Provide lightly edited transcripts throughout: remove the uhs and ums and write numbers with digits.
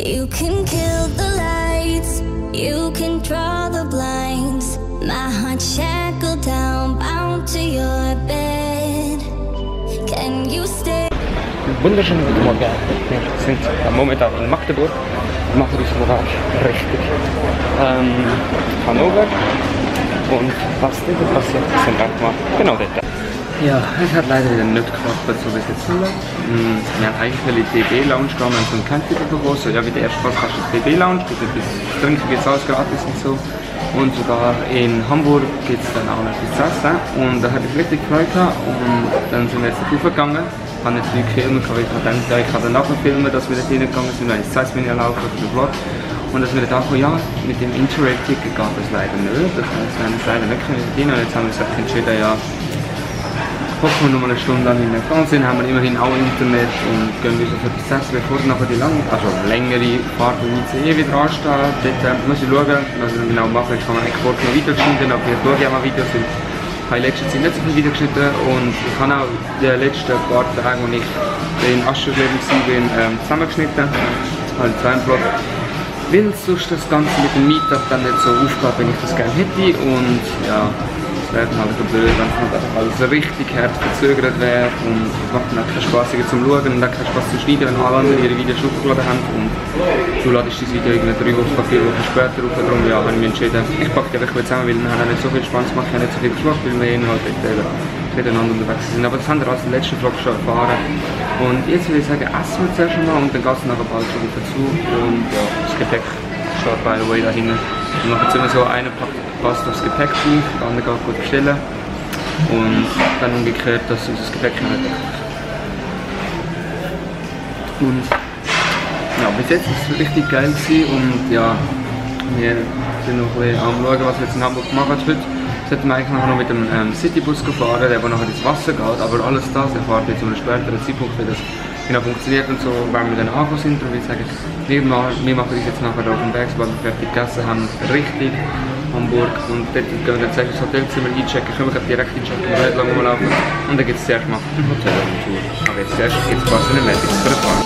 You can kill the lights, you can draw the blinds. My heart shackled down, bound to your bed. Can you stay? Wunderschönen guten Morgen. Wir sind momentan in Magdeburg. Wir machen unseren Voyage richtig. Hannover. Und was dort passiert, sind wir mal genau dort. Ja, es hat leider wieder nicht geklappt, so wie es jetzt soll. Wir haben eigentlich in die DB-Lounge gegangen, wir haben so einen Camping-Büro, so ja wie der erste Podcast ist DB-Lounge, das Trinken gibt es alles gratis und so. Und sogar in Hamburg gibt es dann auch noch etwas zu essen. Und da hatte ich richtig Freude gehabt. Und dann sind wir jetzt raufgegangen. Ich habe jetzt nicht gefilmt, weil ich gedacht, ich kann dann nachher filmen, dass wir da reingegangen sind, weil ich zeige es mir ja laufen für den Vlog. Und dass wir da dachten, ja, mit dem Interrail-Ticket geht das leider nicht. Das heißt, wir haben es leider nicht können. Und jetzt haben wir gesagt, entweder ja, hoffen wir noch mal eine Stunde lang in den Fernsehen, haben wir immerhin auch Internet und gehen wir so für das Essen, bevor nachher die längere Fahrt im ICE wieder ansteht. Dort muss ich schauen, was ich dann genau mache. Jetzt kann man eigentlich kurz noch Videos schneiden, aber ich schaue ja mal Videos, weil ich habe in letzter Zeit nicht so viele Videos geschnitten und ich habe auch die letzten paar Tage, als ich in Aschersleben war, zusammengeschnitten. Halt zwei Vlog. Weil sonst das Ganze mit dem Meetup dann nicht so aufgeht, wenn ich das gerne hätte. Und ja, es wäre dann halt blöd, wenn es nicht alles so richtig hart verzögert wäre. Und es macht dann auch keinen Spaß zum Schauen und auch keinen Spaß zum Schneiden, wenn alle anderen ihre Videos hochgeladen haben. Und du ladest das Video irgendwie 3 Wochen, 4 Wochen später auf. Darum ja, habe ich mich entschieden, ich packe die einfach zusammen, weil dann haben nicht so viel Spaß gemacht, ich habe nicht so viel geschaut, weil wir halt miteinander unterwegs sind. Aber das haben wir aus dem letzten Vlog schon erfahren. Und jetzt würde ich sagen, essen wir zuerst mal und dann geht es nachher bald schon wieder zu. Und ja, das Gepäck steht by the way da hinten. Und nachher sind wir so, einer passt aufs Gepäck auf, der andere geht gut bestellen. Und dann umgekehrt, dass unser Gepäck nicht wegkommt. Und ja, bis jetzt ist es richtig geil gewesen und ja, wir sind noch ein bisschen am schauen, was wir jetzt in Hamburg machen heute. Jetzt sollten wir eigentlich noch mit dem Citybus fahren, der nachher ins Wasser geht, aber alles das erfahrt jetzt zu einem späteren Zeitpunkt, wie das genau funktioniert und so, wenn wir dann angekommen sind. Und ich sage, wir machen uns jetzt nachher auf dem Weg, sobald wir fertig gegessen haben, richtig Hamburg und dort gehen wir dann zuerst ins Hotelzimmer einchecken, können wir direkt einchecken, wir nicht lange rumlaufen und dann gibt es zuerst mal ein Hotel und Tour. Aber jetzt zuerst gibt es ein paar Cinematics für den Fahren.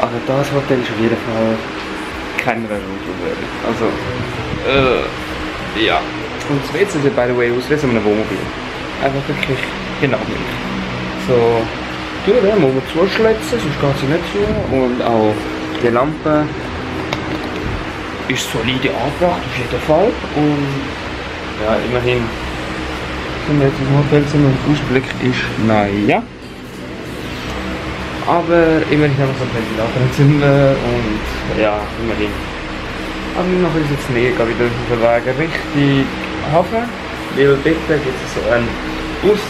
Also das Hotel ist auf jeden Fall kein Rudel. Also, ja. Und das WC sieht by the way aus wie so ein Wohnmobil. Einfach wirklich genau gleich. So, die Tür muss man zuschlitzen, sonst geht sie nicht zu. Und auch die Lampe ist solide angebracht, auf jeden Fall. Und ja, immerhin sind wir jetzt im Hotelzimmer und der Ausblick ist naja. Aber immerhin haben wir so ein Ventilator und ja, immerhin. Aber wir machen uns jetzt näher wieder auf den Weg Richtung Hafen, weil dort gibt es so einen Bus,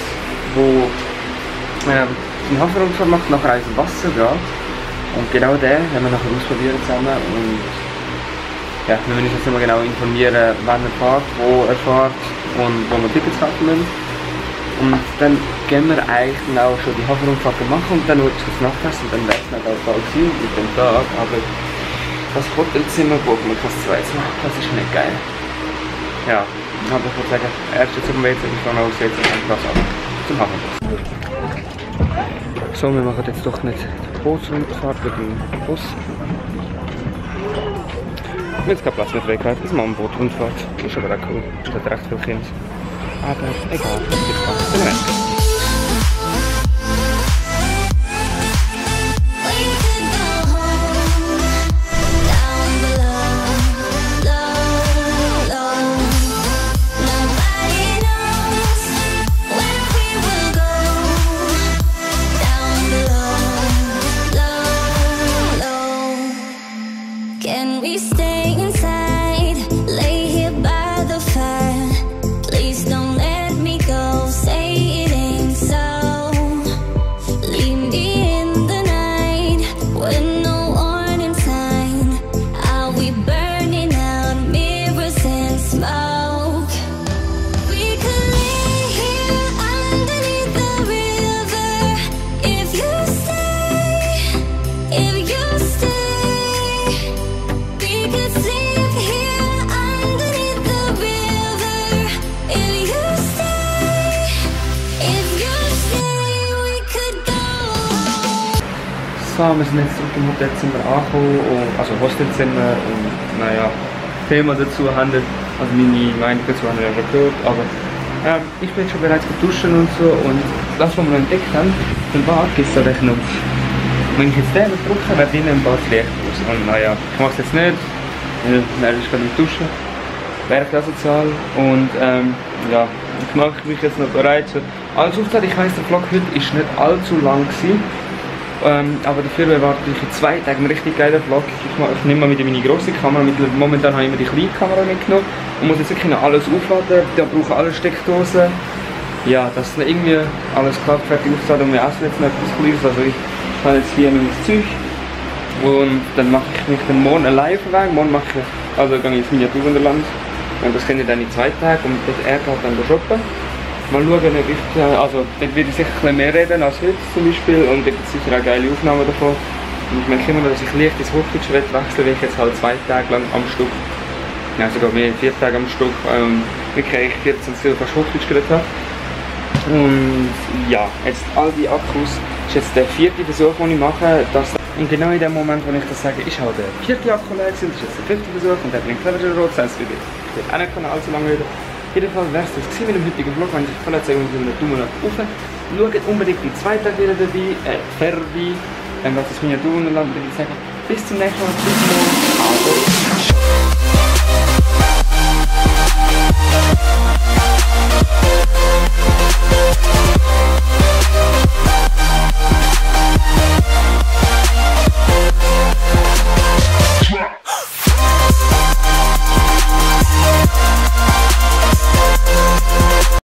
der den Hafenrundfahrt macht, nachher ins Wasser geht. Und genau den werden wir nachher ausprobieren zusammen. Und ja, wir müssen uns jetzt immer genau informieren, wann er fährt, wo er fährt und wo wir Tickets kaufen müssen. Und dann gehen wir eigentlich auch schon die Hafenrundfahrt machen und dann wird es das Nachtessen und dann wäre es nicht auch bald gewesen mit dem Tag. Aber das Hotelzimmer buchen wir kein zweites Mal, das ist nicht geil. Ja, aber ich würde sagen, erst jetzt zum WC, ich fange aus jetzt und das ab zum Hafenbus. So, wir machen jetzt doch nicht die Bootsrundfahrt mit dem Bus. Jetzt kein Platz mehr für Wegheit, das machen wir Bootrundfahrt. Ist aber auch cool, es hat recht viele Kinder. Aber egal, das gibt Spaß. Den Rest. Can we stay inside, lay here by the fire? Please don't let me go, say it ain't zusammen, wir sind jetzt zurück im Hotelzimmer angekommen, also Hostelzimmer und naja, Thema dazu handelt, also meine Meinung dazu haben wir ja schon gehört, aber ich bin jetzt schon bereits duschen und so und das, was wir noch entdeckt haben, den Bad gibt es da noch. Wenn ich jetzt den drücke, wird innen im Bad Licht aus. Und naja, ich mache es jetzt nicht, weil ich gerade nicht duschen. Wäre ich asozial und ja, ich mache mich jetzt noch bereit. Alles aufzählen, ich weiss, der Vlog heute ist nicht allzu lang gewesen. Aber dafür erwarte ich in 2 Tagen einen richtig geilen Vlog. Ich nehme mal wieder meine grosse Kamera mit. Momentan habe ich immer die kleine Kamera mitgenommen und muss jetzt wirklich noch alles aufladen. Da brauche ich alle Steckdosen. Ja, dass dann irgendwie alles klappt, fertig aufzuladen und wir essen jetzt noch etwas Kleines. Also ich habe jetzt hier noch mein Zeug und dann mache ich mich dann morgen allein weg. Morgen mache ich, also gehe ich ins Miniaturwunderland. Und das kenne ich dann in 2 Tagen und dort er geht dann shoppen. Mal schauen, ob ich, also dort werde ich sicher ein bisschen mehr reden als heute zum Beispiel und dort gibt es sicher auch geile Aufnahmen davon. Und ich merke immer noch, dass ich leicht ins Hochdeutsch wechsle, weil ich jetzt halt 2 Tage lang am Stück, ja sogar mehr 4 Tage am Stück, wirklich 14 Stunden fast Hochdeutsch geredet habe. Und ja, jetzt all die Akkus, ist jetzt der 4. Versuch, den ich mache. Und genau in dem Moment, wo ich das sage, ist halt der 4. Akku leer gewesen, das ist jetzt der 5. Versuch und der blinkt wieder rot, das heißt, ich will auch nicht allzu lange reden. Auf jeden Fall wäre es das mit dem heutigen Vlog, wenn ich verletze und einen Daumen nach oben. Schaut unbedingt die 2 Tage wieder dabei, Ferdi, was das Miniaturwunderland, würde ich sagen. Bis zum nächsten Mal, bis morgen.